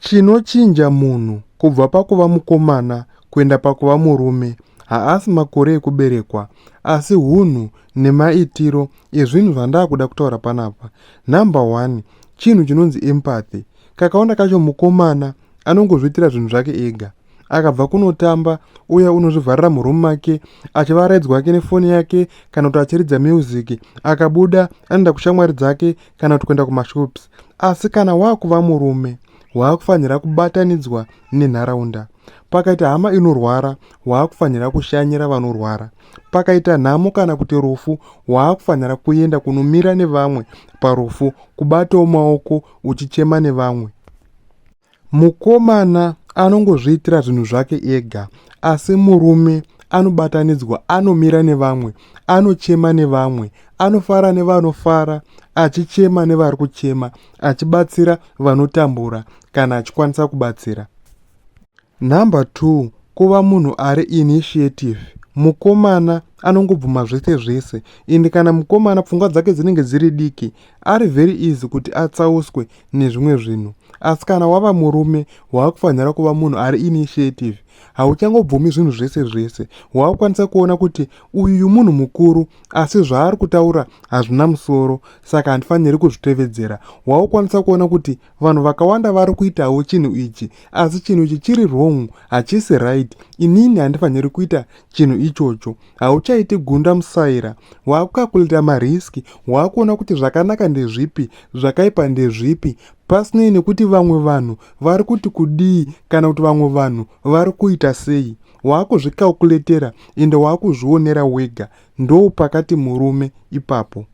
Chinochinja munhu kubva pakuva mukomana kuenda pakuva murume haasi makore ekuberekwa asi hunhu nemaitiro ezvinhu zvandakuda kutaura panapa. Number one, chinhu chinonzi empathy. Kakawanda kacho mukomana anongozviitira zvinhu zvake ega. Akabva kunotamba uya unozvivharira muroom make achivaraidzwa hake nefoni yake kana kuti achiridza music. Akabuda anoenda kushamwari dzake kana kuti kuenda kumashops. Asi kana wakuva murume waakufanira kubatanidzwa nenharaunda. Pakaita hama inorwara waakufanira kushanyira vanorwara. Pakaita nhamo kana kuti rufu waakufanira kuenda kunomira nevamwe parufu kubatawo maoko uchichema nevamwe. Mukomana anongozviitira zvinhu zvake ega asi murume anobatanidzwa anomira nevamwe, anochema nevamwe, anofara nevanofara, achichema nevari kuchema, achibatsira vanotambura kana achikwanisa kubatsira. Number 2 kuva munhu ari initiative. Mukomana anongobvuma zvese zvese ende kana mukomana pfungwa dzake dzinenge dziri diki ari very easy kuti atsauswe nezvimwe zvinhu. Asi kana wava murume waakufanira kuva munhu ari initiative. Hauchangobvumi zvinhu zvese zvese. Waakukwanisa kuona kuti uyu munhu mukuru asi zvaari kutaura hazvina musoro saka handifaniri kuzvitevedzera. Waakukwanisa kuona kuti vanhu vakawanda vari kuitawo chinhu ichi asi chinhu ichi chiri wrong hachisi right inini handifaniri kuita chinhu ichocho hauchaiti gunda musaira waakukakulita mariski waakuona kuti zvakanaka ndezvipi zvakaipa ndezvipi pasinei nekuti vamwe vanhu vari kuti kudii kana kuti vamwe vanhu vari kuita sei waakuzvikalkuletera ende waakuzvionera wega ndopakati murume ipapo.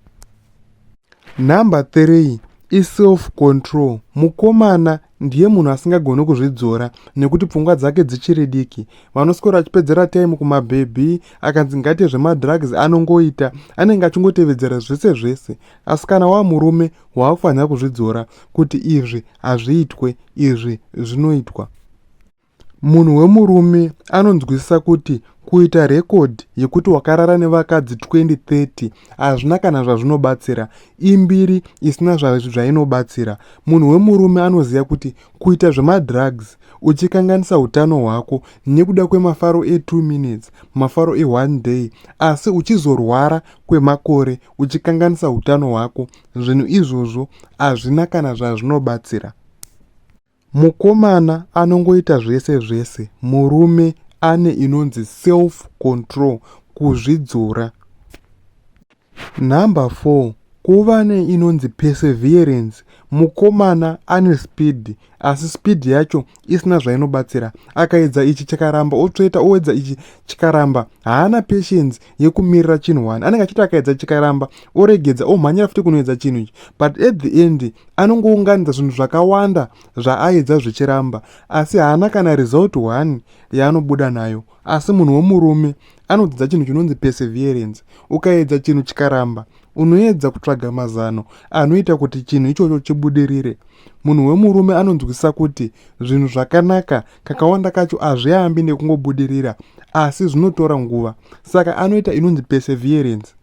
Number 3 iself control. Mukomana ndiye munhu asingagoni kuzvidzora nekuti pfungwa dzake dzichiri diki. Vanoswera achipedzera time kumabhebhi, akanzi ngaite zvemadrugs anongoita, anenge achingotevedzera zvese zvese. Asi kana wamurume waakufanira kuzvidzora kuti izvi hazviitwe, izvi zvinoitwa. Munhu wemurume anonzwisisa kuti kuita record yekuti wakarara nevakadzi 2030 hazvina kana zvazvinobatsira. Imbiri isina zvainobatsira. Munhu wemurume anoziva kuti kuita zvemadrugs uchikanganisa utano hwako nekuda kwemafaro e2 minutes, mafaro e1 day, asi uchizorwara kwemakore uchikanganisa utano hwako, zvinhu izvozvo hazvina kana zvazvinobatsira. Mukomana anongoita zvese zvese, murume ane inonzi self control, kuzvidzora. Number 4 kuva neinonzi perseverance. Mukomana ane speed asi speed yacho isina zvainobatsira. Akaedza ichi chikaramba otsveta oedza ichi chikaramba. Haana patience yekumirira chinhu one. Anenge achiti akaedza chikaramba oregedza omhanyira futi kunoedza chinhu ichi. But at the end anongounganidza zvinhu zvakawanda zvaaedza zvichiramba asi haana kana result one yaanobuda nayo. Asi munhu wemurume anodzidza chinhu chinonzi perseverance. Ukaedza chinhu chikaramba, unoedza kutsvaga mazano anoita kuti chinhu ichocho chibudirire. Munhu wemurume anonzwisisa kuti zvinhu zvakanaka kakawanda kacho hazviambi nekungobudirira asi zvinotora nguva. Saka anoita inonzi perseverance.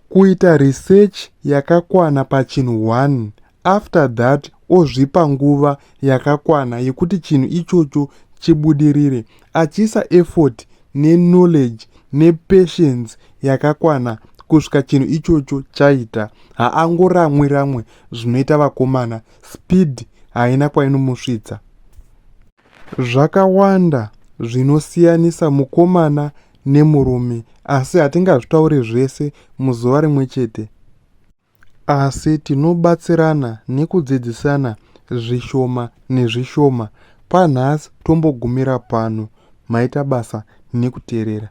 Kuita research yakakwana pachinhu one after that ozvipa nguva yakakwana yekuti chinhu ichocho chibudirire achiisa effort neknowledge nepatience yakakwana kusvika chinhu ichocho chaita. Haangoramwi ramwe zvinoita vakomana. Speed haina kwainomusvitsa. Zvakawanda zvinosiyanisa mukomana nemurume asi hatingazvitauri zvese muzuva rimwe chete. Asi tinobatsirana nekudzidzisana zvishoma nezvishoma. Panhasi tombogumira pano. Maita basa nekuteerera.